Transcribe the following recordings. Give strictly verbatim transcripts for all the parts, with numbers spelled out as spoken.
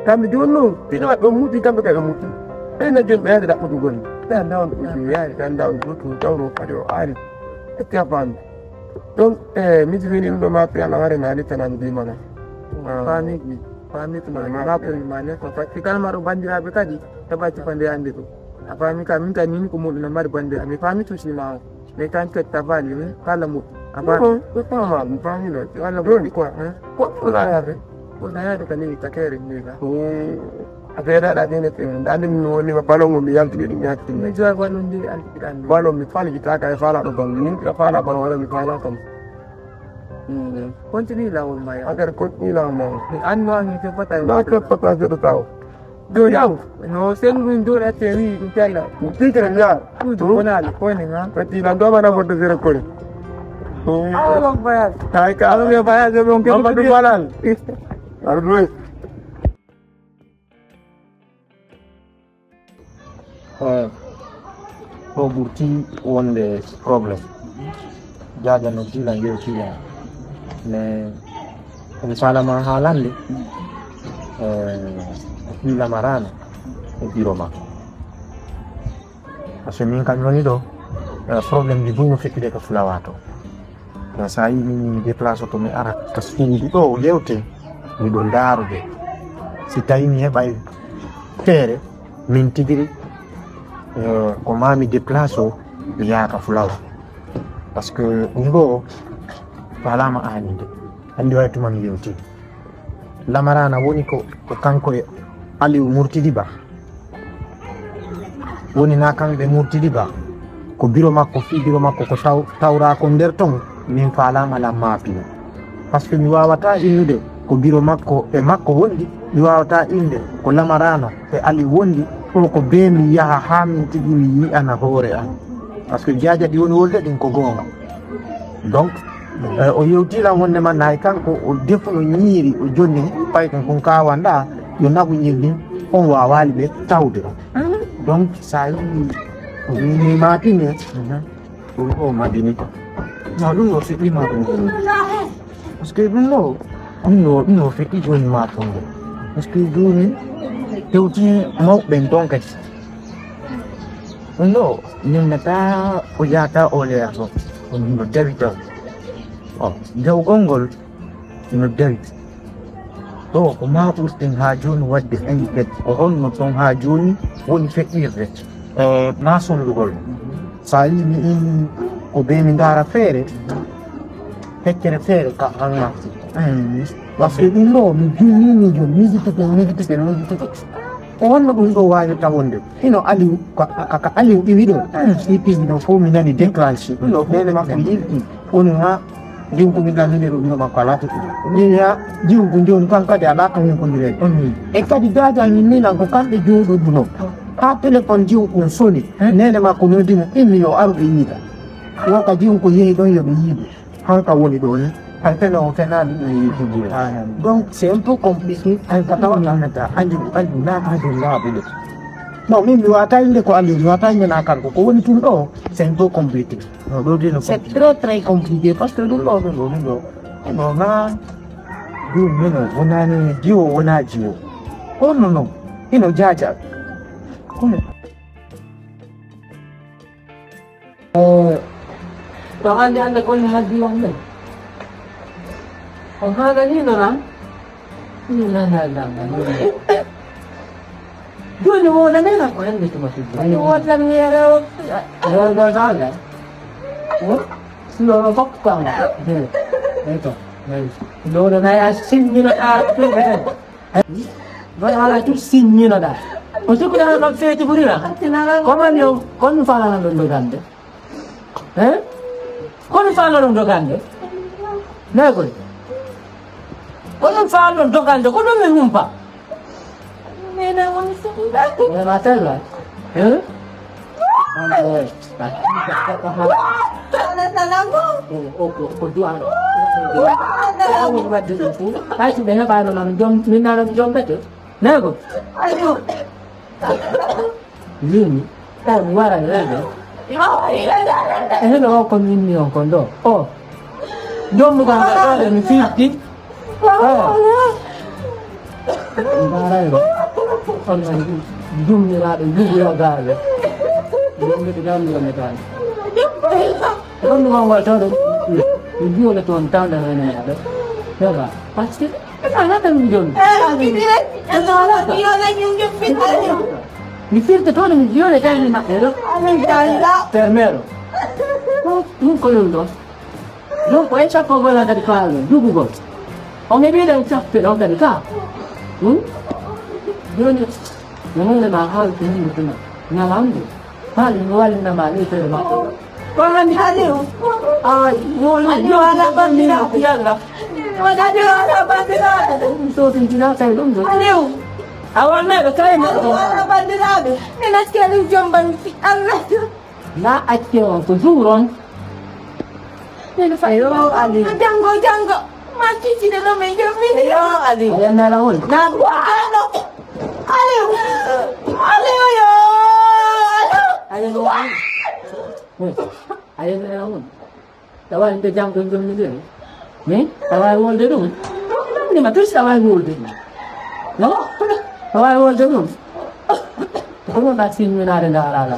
Kamɓe jooni noon, ɓiɗo maɓɓe on muti, kamɓe kadi ɓe muti. Ɓen na jooni ɓe yaade ɗaɓɓude golle. Ɓe annda on ɗum yaari, ɓe annda on ɗum ɗum tawno kadi o aari. Ɓe tefaani. Donc, eh, mi sifini ɗum ɗo ma fi Allah ware nani tanam bi mana. Faami, faami ko ma, ma ko ma ne ko fatti kala ma ɗo banndiraaɓe kadi heɓa cifande annde ɗum. A faami ka, min ka nini ko muɗum no mari banndiraaɓe. Mi faami suusi ma o. Mais kan kadi tafaali ni kala muɗum. A faami? Ko, ko faama, mi faami ɗo. Walla ko ɗum quoi, hein? Ko ɗum la yaade. Ko na yaade ka nini ka kere ni la. Ko a seeɗa ɗa ɗene ɗene. Nda ɗum mi woni ma ballon mo mi yalti ɗum yalti. Mi joy ballon ndi alti ɗan. Ballon mi faali jita ka e faala ɗo ballon. Min ka faala ballon wala mi faala kam. Continue lawol ma ya. Agar continue lawol ma. An no an ke fata. Na ke fata se ɗo tawo. Do yaw. No sen min do la te wi ɗum tella. Ɗum tigi mi ya. Ɗum ko naali ko ne nga. Fati la do mana fodde sere ko ne. Alo voyage. Ay ka alo voyage ɗum ke. Mama ɗum balal. Alo ɗum. Eh, ko ɓurti wonde problème. Jaaja noddi lan yewti lan. Mais emi faalama haalande, eh, ko fii Lamarana e biro ma. Parce que min kam woni ɗo, eh, problème ji buy no fettude ko Fulawa to. Donc, so a yii min, min déplace to, mi ara ka suudu ɗo o yewte, miɗo ndaarude. Si tawi mi heɓay feere, min tigiri, eh, ko ma mi déplace o, mi yaha ka Fulawa. Parce que ɗum ɗo, faalaama aaninde. Anndi way tuma mi yewti. Lamarana woni ko, ko kanko e Aliou Murtidi Ba. Woni na kamɓe Murtidi Ba. Ko biro makko, fii biro makko ko taw-, tawra ko nder ton, min faalaama lan maapino. Parce que mi waawata innude ko biro makko e makko wondi, mi waawata innde ko Lamarana e Aliou wondi, ko ko bee mi yaha haa min tigi mi yi'ana hoore an. Parce que jaaja ɗi woni wolde ɗin ko goonga. Donc, eh, o yewti lan wonde man nayi kanko o defuno ñiiri, o jonni paykon kon kawanɗa, yo nagu ñiiri ɗin, on waawaali ɓe tawde. Donc, so a yii o wini maapini, ɗum o mabini. No, ɗum o fiɗɗima ɗum. Parce que ɗum ɗo, ɗum ɗo, ɗum ɗo feƴƴi jooni ma ɗum ɗo. Parce que jooni tewti mawɓe ɓen toon kadi. Ɗum ɗo, min nata ko yahata o leer ɗo. Ko min ɗo dawi taw. O, jawgol ngol no dawi. Ɗo ko ma ɓurten haa jooni waɗde enquête. Ko honno toon haa jooni woni feƴƴirde? Eh, na sonndugol. So a yii mi in ko bee mi ndaara feere, feccere feere ka an natti. Parce que ɗum ɗo, mi junnii mi jom, mi yejjitike, mi yejjitike, mi yejjitike. Ko honno ɗum ɗo waawirta wonde? Hino Aliou, ka, ka, ka Aliou iwi ɗo. Si piiji ɗo fof mi nani déclenché. Ɗum ɗo, neene makko yilti. Woni haa Jiwgu min ɗan numéro ɗum makko alaa to ɗum. Min ya jiwgu jooni kan kadi alaa to min ko ndireede. E kadi daaja min minan ko kamɓe jooɗoduno. Haa téléphone jiwgu on soni. Neene makko noddi mo, inni yo aru ɓe yiida. Wo ka jiwgu yehi ɗon yo ɓe yiidu. Hanka woni ɗo ni. Hay fena o fenaani ɗum yiidu. Donc c'est un peu compliqué. Hay ka tawa ɗannata anjum anjum na anjum laaɓuɗo. Non, min mi wata innde ko Aliou, mi wata innde na kanko. Ko woni tun ɗo, c'est un peu compliqué. No, ɗo de no c'est très, très compliqué parce que ɗum ɗo, ɗum ɗo, ɗum ɗo. No, na, ɗum, mino, wonani jiwo, wona jiwo. Kono non, ino jaaja. Kono. Eh, to hannde, hannde, ko mi haddi hannde. On haalani non an? Jooni wonanena ko hannde tuma tigi. Wonanera o. Wonanera. Sino no fof ko an. Eto. Loro na ya sinnino a. Wala tu sinnino da. O suku da no feti burira. Comment yo kon fala no dogande. Eh? Kono faalno ɗum dogande? Nayi koy. Kono faalno dogande, ko ɗum mi humpa. Nena woni sukundaki. Nena tella. Eh? Ko du'a. Ay si ɓe heɓano noon jom, min nana jom ɓete. Nayi koy. Ayo. Min, tawi mi waran rewde. E hino o ko mi inni on kon ɗo? O. Jommu kam ko ɗo mi firti. O. Ndaarayno, on ɗon jumniraaɓe, jumniraaɓe. Yimɓe ɓe jam, yimɓe tan. Ɗon ɗum on waɗata ɗum. Mi jiyola toon tawde hene maɗa. Heɓa. Parce que ɓe alata min joni. Mi firta toon mi jiyola tan mi maɓɓe ɗo. Termero. Ɗum ko ɗum ɗo. Donc, ko e sappo gola kadi kaalo, dugugol. On heɓi ɗen sappo ɗon kadi ka. Hmm? Joni, no nonde ma haala ko yimɓe tuma. Ñalamde. Haali no wallina ma ni fere ma. Ko hande Aliou. Ay, wol Aliou ala bandira ko yalla. Wala Aliou ala bandira. Ɗum so tin dina kay ɗum ɗo. Aliou. A wonne ɗo kay mo. Aliou ala bandira. Ni naske Aliou jomban fi Allah. Na acce on ko juuron. Eyo, Ali. Janngo, janngo. Ma kiccide ɗo min jommi. Eyo, Ali. Aɗa nara on. Na buano. Ali. Ali, yo. Aɗa nara on. Aɗa nara on. Tawa nde janngo jommi ɗo. Mi? A waawi wolde ɗum? Namni ma tus a waawi wolde ɗum. No? A waawi wolde ɗum? Kono na sinñinaade ndaaraala.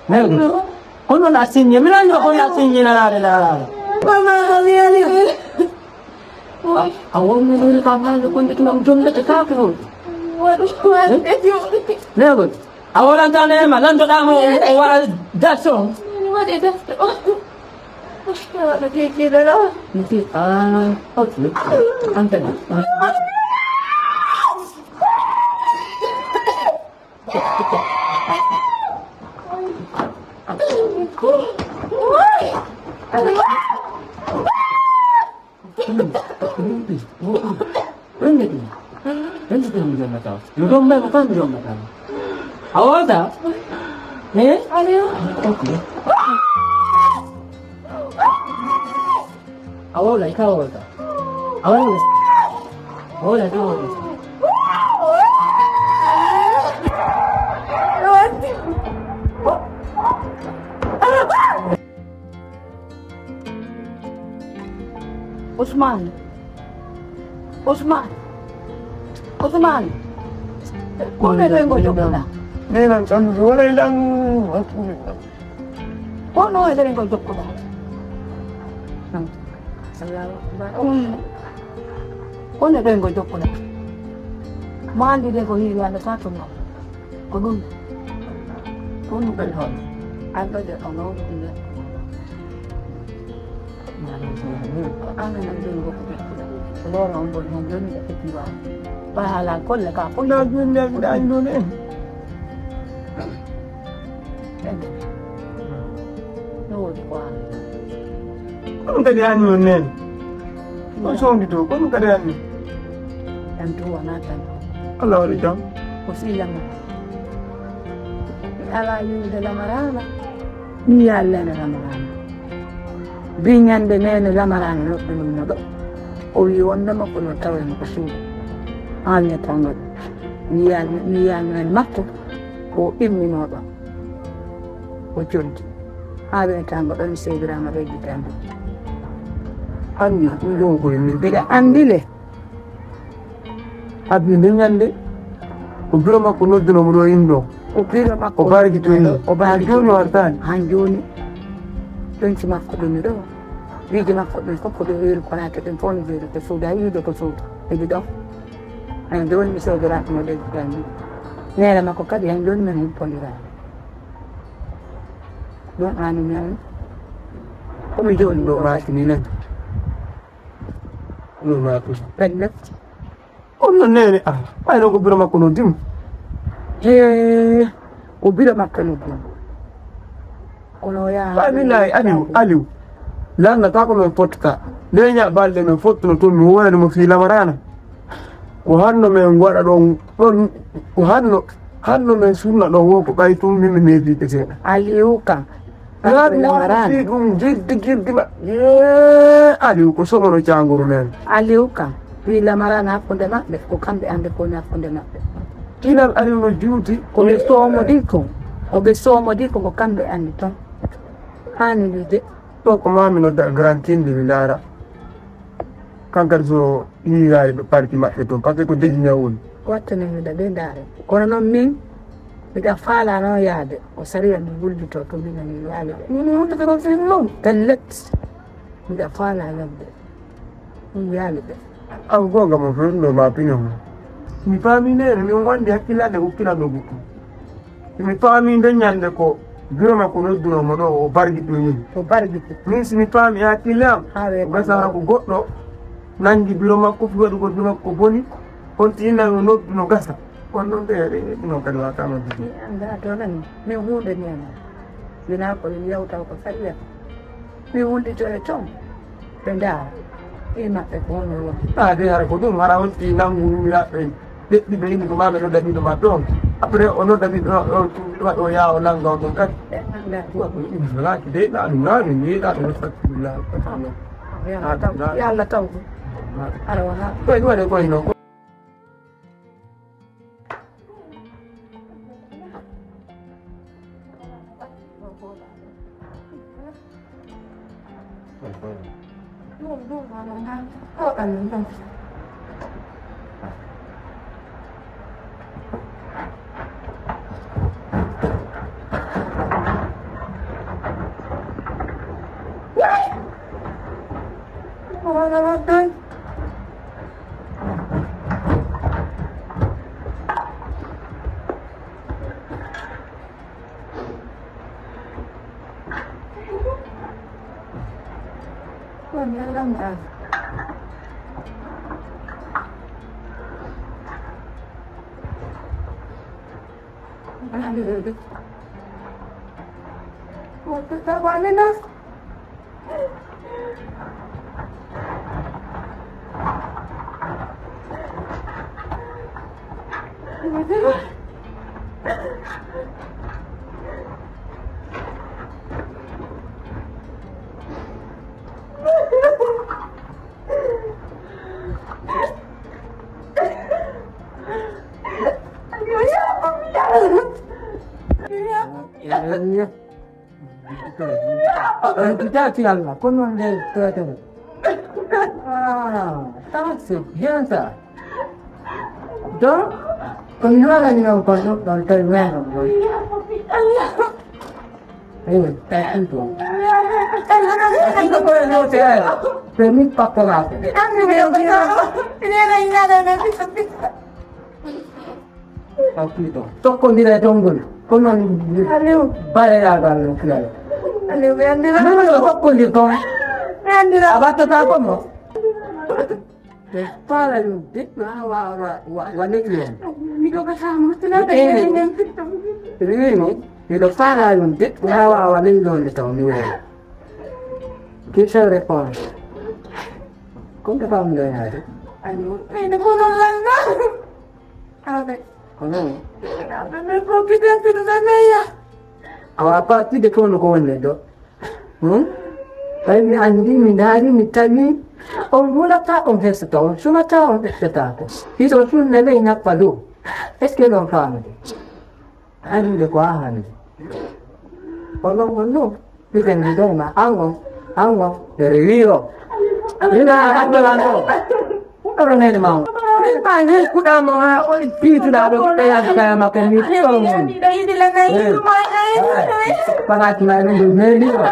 Mewɗo. Kono na sinñe. Mi nanno kono na sinñinanaade ndaaraala. Mama, mami, ali. A wonno ɗum kam haalde konde ɗum am jomde te kaake on. Waɗu ko waɗde jomde. Mewɗo. A wolantaanema, lantoɗaama o, o waɗa date o. Waɗi date o. Waɗa kiikiiɗe ɗo. Nti, ah, ok. Antena. Yo ɗon mbay ko kam yo mbaɗa. A wolta? Eh? Ok. A wolay ka wolta. A wolay. A wolay ka wolta. Ousmane. Ousmane. Ousmane. Ko ne ɗo ngo jokkuɗa? Nenan kam mi waɗay ɗan hakkunde ɗan. Ko no e ɗen ngo jokkuɗa? Allahu akbar. Ko ne ɗo ngo jokkuɗa? Mo andi de ko yiri anda ka to mo. Ko ɗum. Ko ɗum kadi hono. An ɗo de on o ɗum de. An nan ɗum ko ɗum. Loro on ɗo non joni e fiti wa. Ba hala kolle ka ko na jun ne da ino ne. No wodi ko an. Ko ɗum kadi an non ne. Ko sondi to, ko ɗum kadi an ne. Tan to wona tan. Allah waɗi jam. Ko sila mo. Mi alaa yiwde Lamaraana. Mi yaalleene Lamaraana. Bi ñande neene Lamaraana noddunoo mo ɗo. O wii wondema ko no tawen ko suudu. Haa ñettango ɗo. Mi yaal-, mi yaalnani makko. Ko imminoo ɗo. O joldi. Haa weetaango ɗo mi seediraama ɓe gitaande. Anndi ɗum ɗon ko min mbiɗa anndi le. Addi nde ñande, ko biro makko nodduno mo ɗo yimɗo. Ko biro makko o bariki to ni. O bariki. Joni o artani. Han joni. Ɗonci makko ɗum ɗo. Wiiji makko ɗum fof ko ɗo heeri ko laata ɗum fof no heeri ko suuda, wiide ko suuda. Eɓe ɗo. An joni mi sewdoraaka mo ɗen janngi. Neene makko kadi han joni min humpondiraaka. Ɗum an mi an. Ko mi joni ɗo maaki ni nan. Ɗum maaki. Kadi nag. On no neene, ah, ɓay noon ko biro makko noon dim. Hee, ko biro makko noon dim. Kono o yaha. Ɓay min nayi Aliou, Aliou. Lannata ko min fottata. Nde ña balɗe min fottuno toon, mi woyani mo fii Lamaraana. Ko hanno min waɗa ɗon, ɗon, ko hanno, hanno min sunna ɗon wo ko ɓay tun min mi neefiike seeɗa. Aliou Ka. Laami Lamarana. Ɗum jirdi jirdi ma. Ee, Aliou ko somono caanguru men. Aliou Ka. Wi Lamarana hakkunde maɓɓe, ko kamɓe annde ko woni hakkunde maɓɓe. Kinal Aliou no juuti. Ko ɓe soomodi ko. Ko ɓe soomodi ko, ko kamɓe anndi toon. Haani wiide. Ɗo ko maa mi nodda garantinde mi ndaara. Kankadi so Ɗum yaari ɓe parti maɓɓe toon, par ce que ko deji ñaw woni. Wattanee mi ɗa ɓe ndaare. Kono noon min, miɗa faala noon yaade. O sariya mi wullito to min ani yaade. Min wonta ko fin noon. Pellet. Miɗa faala yamde. Ɗum yaali ɓe. Aw goonga mo fen no ma piño mo. Mi faami neene, mi on wandi hakkillande ko kilando bukku. Mi faami nde ñande ko biro makko nodduno mo ɗo, o bargito min. O bargito. Min si mi faami e hakkille am, haa weeɓa. Ko gasara ko goɗɗo nangi biro makko, fi waɗugol biro makko boni, on ti inna o nodduno gasa. Kono noon ɓe, ɓe, ɓe, ɗum noon kadi waawata noddude. Mi anndaa to nani, min huunde mi anndaa. Wonaa ko min yawta ko sariya. Mi wullito e toon, ɓe ndaara. Ɓe maɓɓe ko hono woni. Ah, de hara ko ɗum, hara on ti nanngu yumiraɓe ɓen. Deɗɗi ɓe indi ko ma ɓe nodda ɓiɗɗo maɓɓe on. Après, o nodda ɓiɗɗo maɓɓe on, ɓiɗɗo maɓɓe o yaha o nannga on ɗon kadi. Ɓe anndaa. Ɗum ko ɗum wonaki de, na ɗum na ɗum ni, na ɗum waɗi fattude na. Yo Allah taw, yo Allah taw. Hara wonaa. Ko e ɗum waɗe koye noon. Jaati Allah, ko noon nde tawetee. Ah, ça, c'est bien ça. Donc, ko mi hoolani noon kon ɗum ɗon tawi weeno ɗon. Eyi, tawi an toon. Ko e note ay, permis pakkoraako. Tokkondira e tonngol. Ko noon Aliou. Bareɗaagal no kilal. Aliou, ɓe anndiraa. Noon no tokkondir kon. Ɓe anndiraa. A wattata ko mo. Ɓe faala ɗum de, mi haa waawa wa-, wa-, wa-, neɗɗo on. Miɗo ka saama, tuna ɓe ene. Ɓe wiimi, miɗo faala ɗum de, mi haa waawa wa-, neɗɗo on de taw mi woowa. Qui se répond? Comme dafa am looy naade? Aliou, ene ko noon lan na. Aɓe. Ko noon? Aɓe, mais ko biden ko ɗum na meya. Awa, à partir de quand ko wonde ɗo? Hmm? Tawi mi anndi, mi ndaari, mi tawi, on hulata, on hesata, on sunata, on ƴettataako. Hiɗo sunna ley nappa dow. Est-ce que ɗon faamde? Hannde ko a hannde. Ko ɗon, ko ɗum. Mbiɗen mi ɗon ma, an on, an on, ɓe rewiiro. Ina haɓɓe lan ɗo. Ɗoro nene ma on. Ay, kuɗa mo ha, o piituɗa ɗo, ɓe yaasi kaya makko, mi ɗoro mon. Eh. Pagati ma ɗum ɗo, meli ɗo.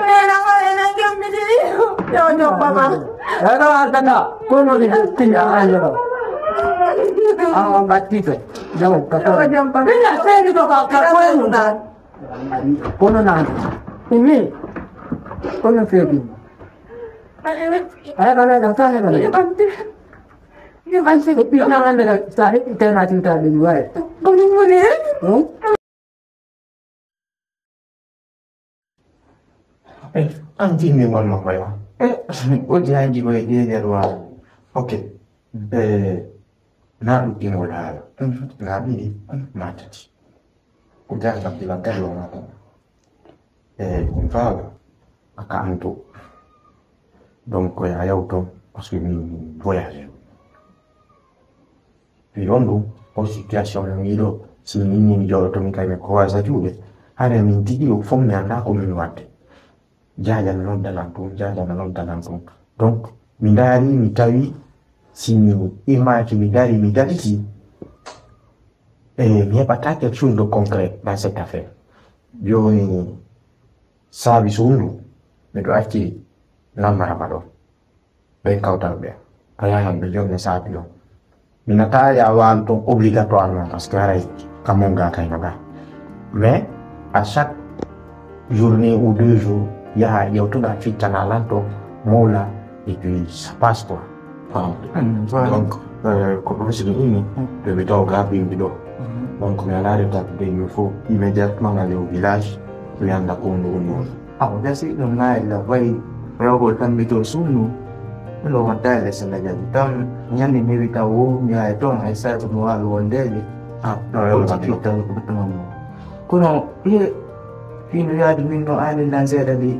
Yo, yo, papa. Ero asana, kono ni tinya an ɗo. An on battito. Jaw, ka ko. Ina seni ko ka, ka ko en. Kono naan. Imi. Kono feebi. Ay, kana da, kana da. Ko pi na ande da, sa he, tena tinta bin wai. Hmm? Eh, an jimi wal ma koya. Eh, o jangi mo e de wa. Ok. Eh, na ɗuɗɗingol haala. Na ɗiɗi, na tati. Ko jangam pilan kadi o mata. Eh, mi faala. Aka anto. Donc, ko ya yawto, parce que mi voyage. Mi wondu, o situation no mi ɗo, si mi inni joɗo to mi kay mi ko wasa juuɗe. Hare min tigi o fof mi anda ko min wadde. Jaaja no nodda lan toon, Jaaja no nodda lan toon. Donc, mi ndaari, mi tawi Si mi immaaki mi dari mi daliti, e mi heɓata quelque chose de concret dans cette affaire. Jooni saabi suundu miɗo acci lammara ma ɗo. Ɓen kawtal ɓe a yahan ɓe jonne saabi ɗon. Mi nataali a waalo toon obligatoirement parce que haray ka mon ga kayno ga. Mais à chaque journée ou deux jours yaha ƴewtuɗa fittana lanto mowla et puis ça passe quoi. Donc ko ɗum si ɗum inni ɓe ɓe taw ga bimbi ɗo. Donc mi alaa retardé il me faut immédiatement aller au village. Mi annda ko ɗum woni on. Awa gasi ɗum nayi la wayi rewgol tan mi to suunu. Ɗo wattayde sella jaji tan ñande mi wi taw wo mi yahay toon hay sayto mi waawi wondeede. Kono ye fino yaade min no aani nan seeɗa de.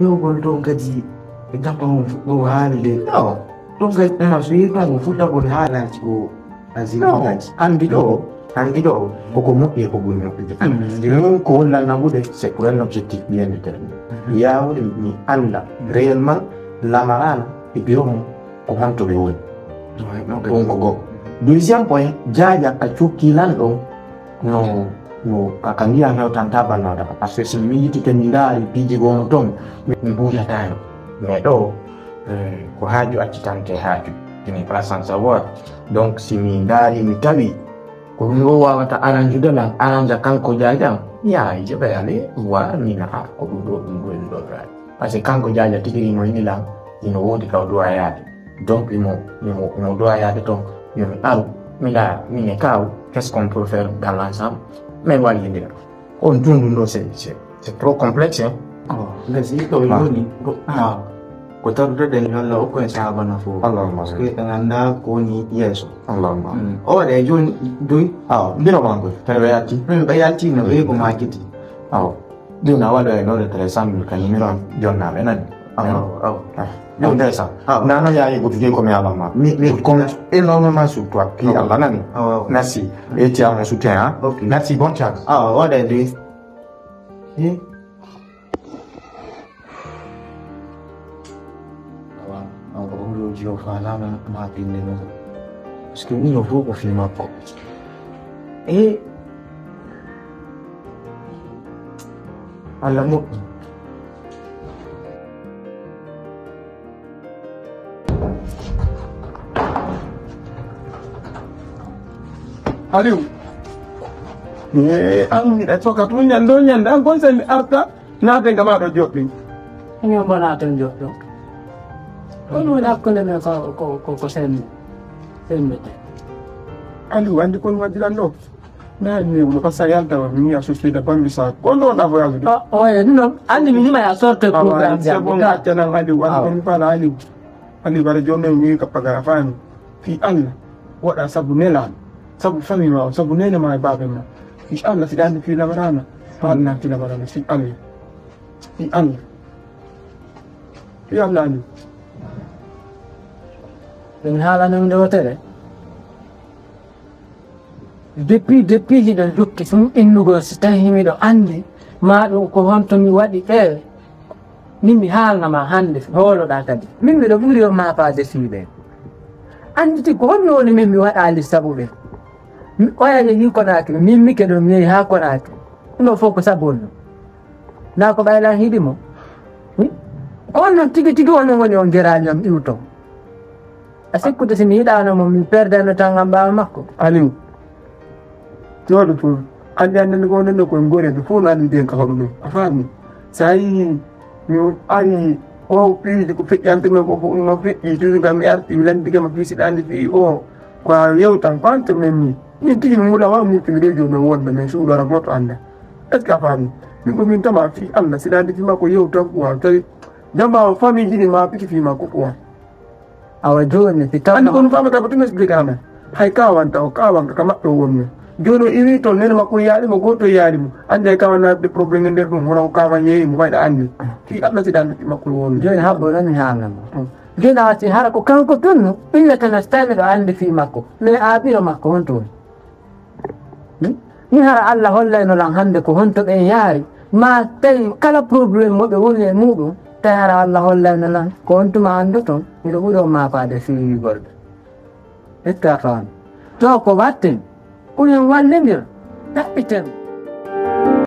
Yewgol toon kadi e jamma on fuɗɗo haalde. Ɗum kay ɗum so yii ɗum ko fuɗɗagol haalaaji ko. Anndi ɗo anndi ɗo koko moƴƴi e ko ɓuri moƴƴude. Min ko wonlan naɓude c'est pour un objectif bien déterminé. Yaawude mi annda réellement lamarana e biro mum ko honto ɓe woni. Ɗum ko goo. Deuxième point, jaaja ka cukki lan ɗon no no ka ndiya hewtanta bannooda ka parce que si mi yitike mi ndaari piiji goono toon mi huulatano. Mais ɗo ko haaju accitante haaju. Tini place en savoir. Donc si mi ndaari mi tawi ko ɗum o wawata aranjude lan aranja kanko jaajam ya jeɓe ale wa mi naha ko ɗum ɗo ɗum ɗo ɗum ɗo raari. Parce que kanko jaaja tigiri mo ini lan ino woodi kaw duwa yaade. Donc imo imo imo duwa yaade toon. Yo mi aru mi ndaara min e kaw qu'est-ce qu'on peut faire dans l'ensemble. Mais wallindira. On tundu ɗo c'est c'est c'est trop complexe hein. Awa gasi ɗo yoni ko tarutoɗen yo Allah okku en sahabana fof. Allahumma parce que en annda ko woni yeeso. Allahumma o waɗa e joni duy. Awa mbino manko tan ɓe yalti. Ɓe yaltino ɓe ko makiti. Awa ɗum na waɗa e ɗo de télé cent mille ka numéro am jonnaɓe nani. Awa awa. Intéressant. Nano yayi goto joyi ko mi alama mi mi compte énormément sur toi puis Allah nani. Merci. Et tu as mon soutien hein. Merci bonne chance. Awa waɗa e duy. Awa awa ko huluji o faalama ma pinde ɗum. Parce que ɗum o fof ko fii makko. E Allah moƴƴi. Aliou. E an miɗa coka tun ñande o ñande an kon sen mi arta. Naaten ka maa ɗo joɗɗin. Min mbo naaten joɗɗo. Kono woni hakkunde men ko ko ko ko semmi. Semmi. Andu andi kon waddiran ɗo. Na ni wuro ka sayal tawa mi ya sosuyda bambi sa kono na voyage. O e non andi mi nima ya sorte programme. C'est bon ka tanan andi wan kon fala andi. Andi bara jomen mi ka pagara fani. Fii Allah waɗa sabu nelaaɗo, sabu famille ma o, sabu neene ma e baabe ma. Fii Allah si ɗaani fii lamarana, faalna fii lamarana fii Allah. Fii Allah. Fii Allah ni. Ɗum haalano mi ɗo tere. Depuis depuis hiɗo jokki ɗum innugol si tawi miɗo anndi ma ɗum ko honto mi waɗi ɓe. Min mi haalna ma hannde hooloɗaa kadi min miɗo ɓuri on maafaade fii ɓe. Annditi ko honno woni min mi waɗaali sabu ɓe. Oya yehi konaaki min mi keɗo mi yehi haa konaaki. Ɗum ɗo fof ko sabu on ɗum. Naa ko ɓaylan hiɗi mo. Ko on noon tigi tigi onon woni on geraali am iwto. A sikkude si mi yiɗaano mo mi perdano tan ngam ɓaawo makko. Aliou. Jooɗo toon. Anndi anndi ko wonande koye goreeɓe fof no anndi ndeen ka hoɗo ɗum a faami. So a yii mi ari o piiji ko feƴƴante men ko fof no feƴƴi toujours kam mi arti mi lanndike ma fii siɗa anndi fii o ko a yewtan ko an to men ni min tigi mi wula wa murti mi rejo men wonde men suuɗora gooto annda. Est ce que a faami? Min ko min tama fii allah siɗa anndi fii makko yewtan ko wa tawi jamba o famille jiɗi ma piki fii makko ko wa. Awa jooni si taw anndi kono famata ko tun explique amen. Hay kawanta o kawanka ka maɓɓe o wonno. Jooni o iwi toon nene makko yaali mo gooto yaali mo anndi hay kawan naatde problème e nder ɗum hono o kawan yeeyi mo wayɗa anndi. Fii allah siɗa anndi fii makko o wonno. Jooni habbo nani haalna mo. Jooni a watti hara ko kanko tun ɓillata nastami ɗo anndi fii makko mais a ɓiro makko honto woni? Mi hara allah hollayno lan hannde ko honto ɓen yaari ma tawi kala problème mo ɓe woni e muɗum. Tawi hara Allah hollano lan ko on tuma anndoton miɗo ɓuri on maafaade fii wiigol ɓe. Etta faamu. To ko watten, ko en wallindir, ɗaɓɓiten.